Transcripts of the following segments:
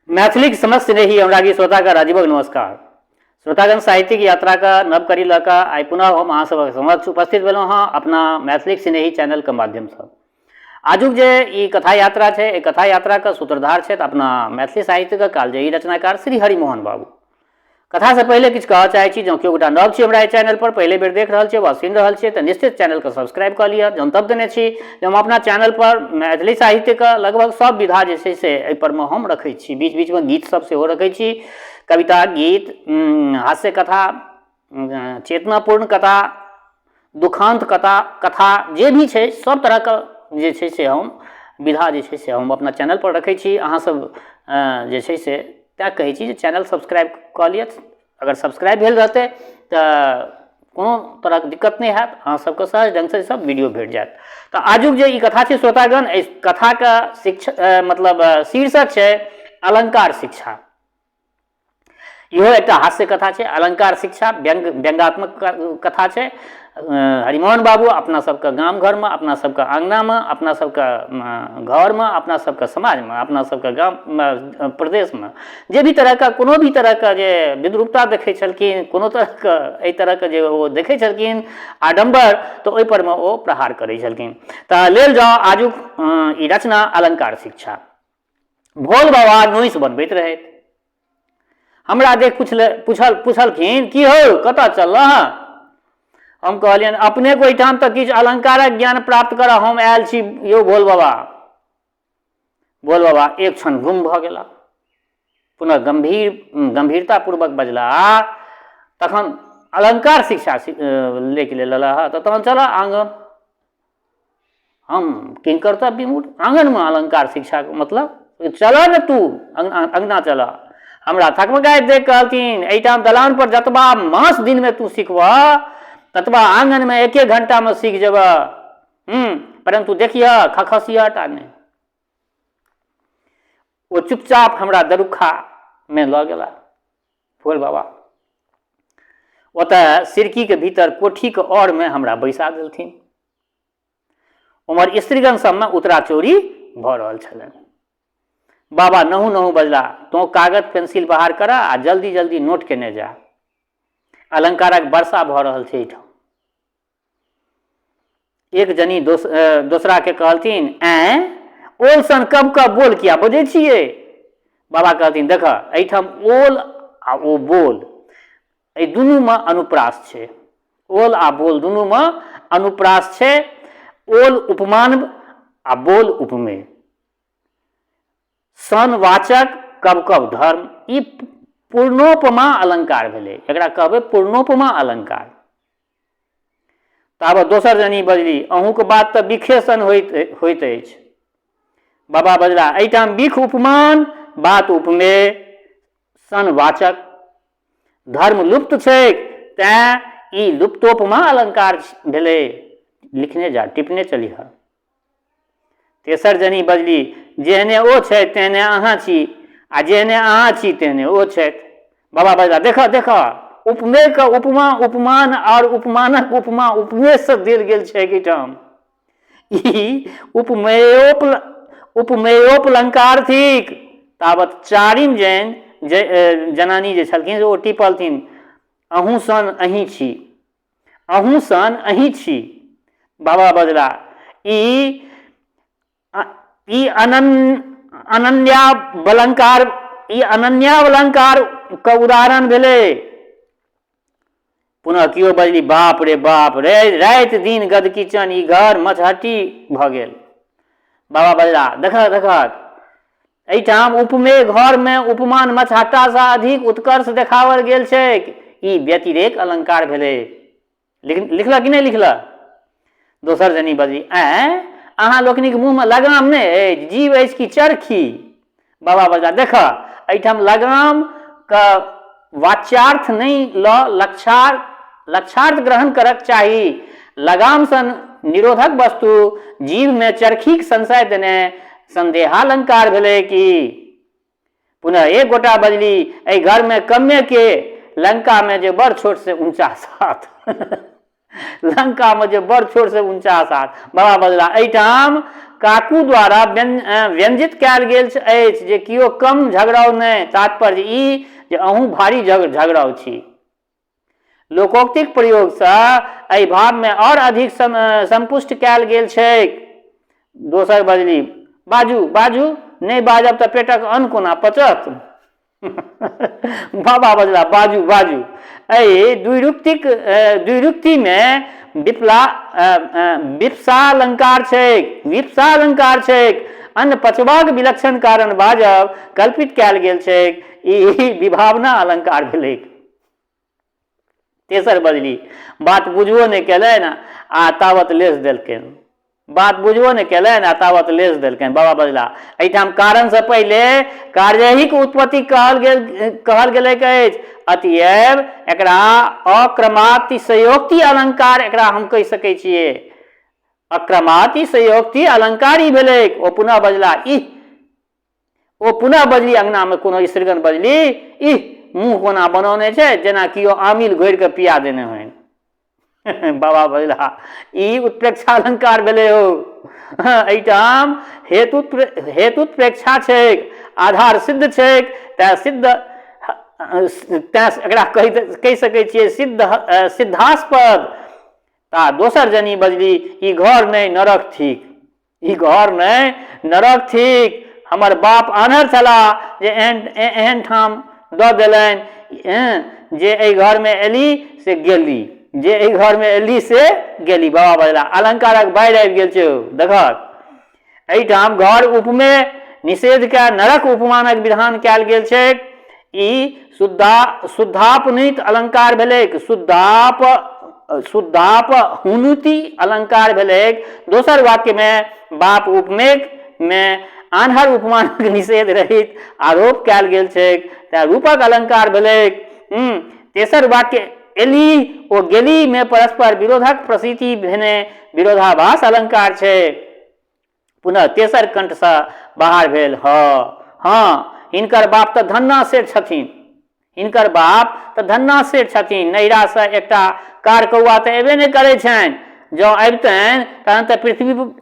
मैथिलीक समस्त स्नेही अनुरागी श्रोताके राजीवक नमस्कार। श्रोतागण, साहित्यिक यात्राके नव कड़ी लऽ कऽ आइ पुनः हम अहाँ सभक समक्ष उपस्थित भेलहुँ हँ अपना मैथिलीक स्नेही चैनलके माध्यमसँ। आजुक जे ई कथा यात्रा छै, एहि कथा यात्राके सूत्रधार छथि अपना मैथिली साहित्यके कालजयी रचनाकार श्री हरिमोहन बाबू। कथासँ पहिले किछु कहऽ चाहै छी, जँ केओ गोटा नव छी हमरा एहि चैनलपर, पहिले बेर देख रहल छियै वा सुनि रहल छियै, तऽ निश्चित चैनलके सब्सक्राइब कऽ लिअ। जनतब देने छी जे हम अपना चैनलपर मैथिली साहित्यके लगभग सभ विधा जे छै से एहिपर मे हम रखै छी। बीच बीचमे गीतसभ सेहो रखै छी, कविता, गीत, हास्य कथा, चेतनापूर्ण कथा, दुखान्त कथा, कथा जे भी छै, सभ तरहके जे छै से हम विधा जे छै से हम अपना चैनलपर रखै छी। अहाँसभ जे छै से तैँ कहै छी जे चैनल सब्सक्राइब कऽ लिअ। अगर सब्सक्राइब भेल रहतै तऽ कोनो तरहक दिक्कत नहि हैत, अहाँ सबके सहज ढङ्गसँ सब वीडियो भेट जायत। तऽ आजुक जे ई कथा छै श्रोतागण, एहि कथाके शिक्षा मतलब शीर्षक छै अलङ्कार शिक्षा। इहो एकटा हास्य कथा छै, अलङ्कार शिक्षा, व्यंग व्यंगात्मक कथा छै। हरिमोहन बाबू अपना सबके गाम घरमे, अपना सबके अङ्गनामे, अपना सबके घरमे, अपना सबके समाजमे, अपना सबके गाम प्रदेशमे जे भी तरहके कोनो भी तरहके जे विद्रूपता देखै छलखिन, कोनो तरहके एहि तरहके जे ओ देखै छलखिन आडम्बर, तऽ ओहिपर मे ओ प्रहार करै छलखिन। तऽ लेल जाउ आजुक ई रचना अलङ्कार शिक्षा। भोल बाबा नोइस बनबैत रहथि। हमरा देख पुछले पुछल पुछलखिन, की हौ, कतऽ चललह? हम कहलियनि, अपनेके ओहिठाम तऽ किछु अलङ्कारक ज्ञान प्राप्त करऽ हम आयल छी यौ भोल बाबा। भोल बाबा एक क्षण गुम भऽ गेला। पुनः गम्भीरतापूर्वक बजला, तखन अलङ्कार शिक्षा लैके लेल एलह तऽ तहन चलऽ आङ्गन। हम किंकर्तव्य विमूढ़, आङ्गनमे अलङ्कार शिक्षाके मतलब? चलऽ ने तू अङ्गना चलऽ। हमरा थकमकाइत देख कहलथिन, एहिठाम दलान पर जतबा मास दिनमे तू सिखबह, ततबा आङ्गनमे एके घंटामे सीख जेबह। परन्तु देखियह, खखसियह टा नहि। ओ चुपचाप हमरा दरुखामे लऽ गेला भोल बाबा। ओतऽ सिरकीके भीतर कोठीके ओरमे हमरा बैसा देलथिन। उम्हर स्त्रीगण सबमे उतरा चोरी भऽ रहल छलनि। बाबा नहु नहु बजला, तोँ कागत पेंसिल बाहर कर आ जल्दी जल्दी नोट केने जा, अलंकारक वर्षा भऽ रहल छै एहिठाम। एक जनी दोसरा के कहलथिन, ऐं, ओल सन कब कब बोल किया बजै छियै? बाबा कहलथिन, देख, एहिठाम ओल आ ओ बोल, एहि दुनूमे अनुप्रास छै। ओल आ बोल दुनूमे अनुप्रास छै। ओल उपमान आ बोल उपमेय, सन वाचक, कब कब धर्म। ई पूर्णोपमा अलंकार भेलै, एकरा कहबै पूर्णोपमा अलंकार। ताबत दोसर जनी बजली, अहूँके बात तऽ बिखे सन होइत होइत अछि। बाबा बजला, एहिठाम बिख उपमान, बात उपमेय, सन वाचक, धर्म लुप्त छैक, तैँ ई लुप्तोपमा अलंकार भेलै। लिखने जा, टिपने चलिह। तेसर जनी बजली, जेहने ओ छथि तेहने अहाँ छी आ जेहने अहाँ छी तेहने ओ छथि। बाबा बजला, देखह देखह, उपमेयके उपमा उपमान आओर उपमानक उपमा उपमेयसँ देल गेल छै एहिठाम। ई उपमेयोपलंकार थिक। ताबत चारिम जैन जनानी जे छलखिन से ओ टिपलथिन, अहूँ सन अहीं छी, अहूँ सन अहीं छी। बाबा बजला, ई ई अनन्यावलंकार, ई अनन्यावलंकार के उदाहरण भेलै। पुनः केओ बजली, बाप रे बाप रे, राति दिन गदकिचन, ई घर मछहट्टी भऽ गेल। बाबा बजला, देखह देखह, एहिठाम उपमेय घरमे उपमान मछहट्टासँ अधिक उत्कर्ष देखाओल गेल छैक। ई व्यतिरेक अलंकार भेलै। लिखलक कि नहि लिखलक? दोसर जनी बजली, आँय, अहाँ लोकनिक मुँहमे लगाम नहि अछि? जीव अछि कि चरखी? बाबा बजला, देखह, एहिठाम लगामके वाच्यार्थ नहि लऽ लक्षार्थ ग्रहण करक चाही। लगाम सन निरोधक वस्तु जीवमे चरखीक संशय देने सन्देहालंकार भेलै कि? पुनः एक गोटा बजली, एहि घरमे कमे के, लंकामे जे बड़ छोट से 49 हाथ, लंकामे जे बड़ छोट से 49 हाथ। बाबा बजला, एहिठाम काकू द्वारा व्यंजित कयल गेल अछि जे केओ कम झगड़ाउ नहि, तात्पर्य ई जे अहूँ भारी झगड़ाउ छी। लोकोक्तिक प्रयोगसँ एहि भावमे आओर अधिक संपुष्ट कयल गेल छैक। दोसर बजली, बाजू, बाजू, नहि बाजब तऽ पेटक अन्न कोना पचत? बाबा बजला, बाजू, बाजू। एहि द्विरुक्तिमे विप्सालंकार छैक, विप्सालंकार छैक। अन्न पचबाक विलक्षण कारण बाजब कल्पित कयल गेल छैक। ई विभावना अलंकार भेलैक। तेसर बजली, बात बुझबो नहि केलनि आ तावत लेस देलकनि। बात बुझबो नहि केलनि आ तावत लेस देलकनि। बाबा बजला, एहिठाम कारणसँ पहिले कार्यहिक उत्पत्ति कहल गेलैक अछि, अतएव एकरा अक्रमातिशयोक्ति अलंकार एकरा हम कहि सकै छियै। अक्रमातिशयोक्ति अलंकार ई भेलैक। ओ पुनः बजला, इह, ओ पुनः बजली, अंगनामे कोनो स्त्रीगण बजली, इह, मुँह कोना बनौने छै जेना कियो आमिल घोरि कऽ पिया देने होइन। बाबा बजला, ई उत्प्रेक्षा अलंकार भेलै हौ। एहिठाम हेतुत्प्रेक्षा छैक, आधार सिद्ध छैक, तेँ सिद्ध, तेँ एकरा कहि सकै छियै सिद्धास्पद। ता दोसर जनी बजली, ई घर नहि नरक थिक, ई घर नहि नरक थिक। हमर बाप आन्हर छलाह जे एहन एहन ठाम दऽ देलनि, जे एहि घरमे एली से गेली, जे एहि घरमे एली से गेली। बाबा बजला, अलंकारक बाढ़ि आबि गेल छै, देखक एहिठाम घर उपमे निषेध कए नरक उपमानक विधान कयल गेल छैक। ई शुद्धापनीत अलंकार भेलैक, शुद्धापहुनुति अलंकार भेलैक। दोसर वाक्यमे बाप उपमेक मे आन्हर उपमानक निषेध रहित आरोप कयल गेल छैक, तेँ रूपक अलंकार भेलैक। तेसर वाक्य एली ओ गेली मे परस्पर विरोधक प्रतीति भेने विरोधाभास अलंकार छै। पुनः तेसर कंठसँ बाहर भेल, हँ, हिनकर बाप तऽ धन्ना सेठ छथिन, हिनकर बाप तऽ धन्ना सेठ छथिन, नैहरासँ एकटा कार कौआ तऽ एबे नहि करै छनि, जँ अबितनि तहन तऽ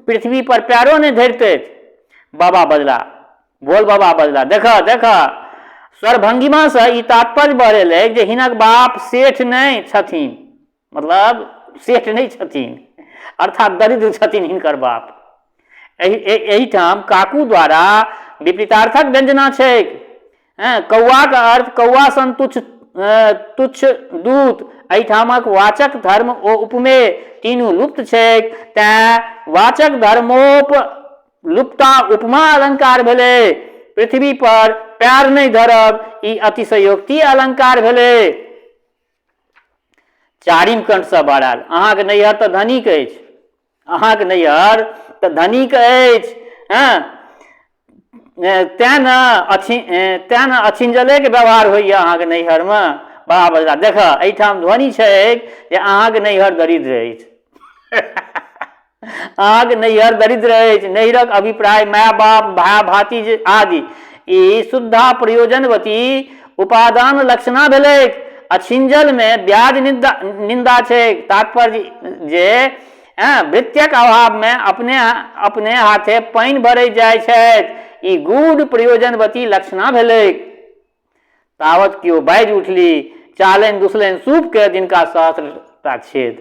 पृथ्वी पर पैरो नहि धरितथि। बाबा बजला, भोल बाबा बजला, देखह देखह, स्वरभंगिमासँ ई तात्पर्य बढ़ेलैक जे हिनक बाप सेठ नहि छथिन, मतलब सेठ नहि छथिन, अर्थात दरिद्र छथिन हिनकर बाप। एहिठाम काकू द्वारा विपरीतार्थक व्यंजना छैक। कौआक अर्थ कौआ सन तुच्छ तुच्छ दूत। एहिठामक वाचक धर्म ओ उपमेय तीनू लुप्त छैक, तेँ वाचक धर्मोप लुप्ता उपमा अलंकार भेलै। पृथ्वी पर पैर नहि धरब ई अतिशयोक्ति अलंकार भेलै। चारिम कंठसँ बहरायल, अहाँके नैहर तऽ धनिक अछि, अहाँके नैहर तऽ धनिक अछि, हँ, तेँ ने तेँ ने अछिंजलेके व्यवहार होइए अहाँके नैहरमे। बाबा बजला, देखह एहिठाम ध्वनि छैक जे अहाँके नैहर दरिद्र अछि, अहाँके नैहर दरिद्र अछि। नैहरक अभिप्राय माय बाप भाय भातिज आदि। ई शुद्धा प्रयोजनवती उपादान लक्षणा भेलैक। अछिंजलमे ब्याज निंदा छैक, तात्पर्य जे भृत्यक अभावमे अपने अपने हाथे पानि भरै जाइ छथि। ई गूढ़ प्रयोजनवती लक्षणा भेलैक। तावत केओ बाजि उठली, चालनि दुसलनि सूपके जिनका सहस्रटा छेद,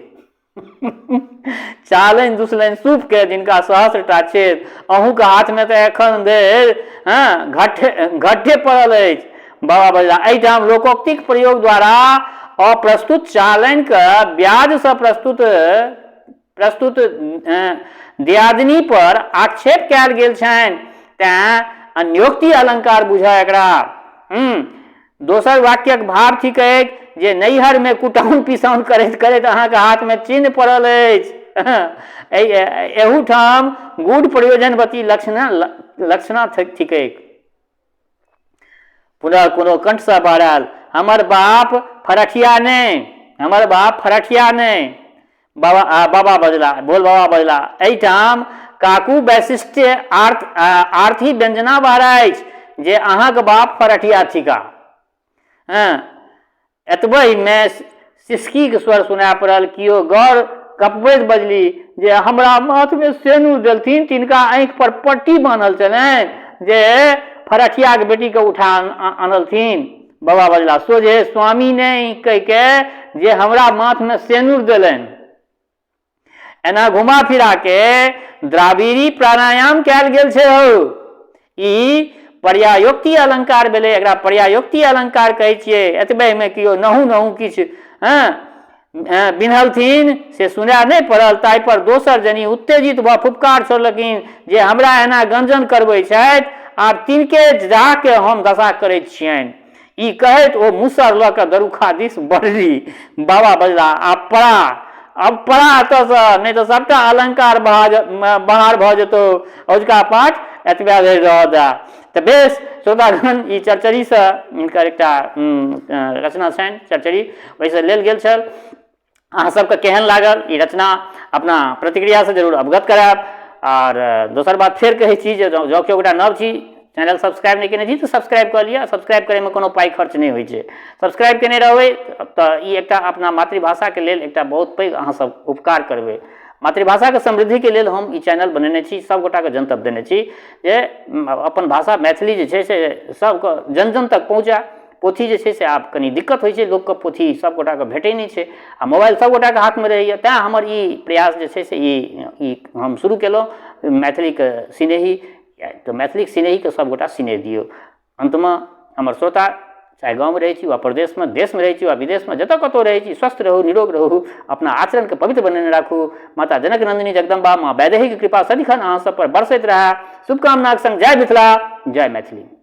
चालनि दुसलनि सूपके जिनका सहस्रटा छेद, अहूँके हाथमे तऽ एखन धरि हँ घट्ठे घट्ठे पड़ल अछि। बाबा बजला, एहिठाम लोकोक्तिक प्रयोग द्वारा अप्रस्तुत चालनिके ब्याजसँ प्रस्तुत प्रस्तुत दियादिनी पर आक्षेप कयल गेल छनि, तेँ अन्योक्ति अलंकार बुझऽ एकरा। दोसर वाक्यक भाव थिकैक जे नैहरमे कुटाउन पिसाउन करैत करैत अहाँके हाथमे चिन्ह पड़ल अछि। एहूठाम गूढ़ प्रयोजनवती लक्षणा थिकैक। पुनः कोनो कंठसँ बहरायल, हमर बाप फरठिया नहि, हमर बाप फरठिया नहि। बाबा बजला, भोल बाबा बजला, एहिठाम काकू वैशिष्ट्य आर्थी व्यंजना बहराइ अछि जे अहाँक बाप फरठिया थिका। हँ, एतबहिमे सिसकीक स्वर सुनाय पड़ल, कियो गौर कपबैत बजली जे हमरा माथमे सेनुर देलथिन तिनका आँखि पर पट्टी बान्हल छलनि जे फरठियाके बेटीके उठा अनलथिन। बाबा बजला, सोझे स्वामी नहि कहिके जे हमरा माथमे सेनुर देलनि। एना घुमा फिरा के द्राविड़ी प्राणायाम कयल गेल छै हौ। ई पर्यायोक्ति अलंकार भेलै, एकरा पर्यायोक्ति अलंकार कहै छियै। एतबेमे केओ नहु नहु किछु हँ बिन्हलथिन से सुनाय नहि पड़ल। ताहिपर दोसर जनी उत्तेजित भऽ फुफकार छोड़लखिन जे हमरा एना गंजन करबै छथि, आब तिनके जाके हम दशा करैत छियनि। ई कहैत ओ मुसर लऽ कऽ दरुखा दिस बढ़ली। बाबा बजला, आब पड़ा, आब पड़ा एतऽसँ, नहि तऽ सभटा अलंकार बहार भऽ जेतौ। औजका पाठ एतबे धरि रहऽ दए। तऽ बेस श्रोतागण, ई चरचरीसँ हिनकर एकटा रचना छनि चरचरी, ओहिसँ लेल गेल छल। अहाँ सबके केहन लागल ई रचना, अपना प्रतिक्रियासँ जरूर अवगत करायब। आर दोसर बात फेर कहै छी जे जँ केओ गोटा नव छी, चैनल सब्सक्राइब नहि केने छी तऽ सब्सक्राइब कऽ लिअ। सब्सक्राइब करैमे कोनो पाइ खर्च नहि होइ छै। सब्सक्राइब केने रहबै तऽ ई एकटा अपना मातृभाषाके लेल एकटा बहुत पैघ अहाँ सब उपकार करबै। मातृभाषाके समृद्धिके लेल हम ई चैनल बनेने छी। सब गोटाके जनतब देने छी जे अपन भाषा मैथिली जे छै से सबके जन जन तक पहुँचै। पोथी जे छै से आब कनि दिक्कत होइ छै लोकके, पोथी सब गोटाके भेटै नहि छै आ मोबाइल सब गोटाके हाथमे रहैए। तैँ हमर ई प्रयास जे छै से ई हम शुरू केलहुँ मैथिलीके सिनेही। तऽ मैथिलीके सिनेहीके सब गोटा सिनेह दियौ। अन्तमे हमर श्रोता, चाहे गाँवमे रहै छी वा प्रदेशमे, देशमे रहै छी वा विदेशमे, जतऽ कतहु रहै छी, स्वस्थ रहू, निरोग रहू, अपना आचरणके पवित्र बनेने राखू। माता जनक नन्दिनी जगदम्बा माँ वैदेहीके कृपा सदिखन अहाँ सब पर बरसैत रहए, शुभकामनाक संग जय मिथिला, जय मैथिली।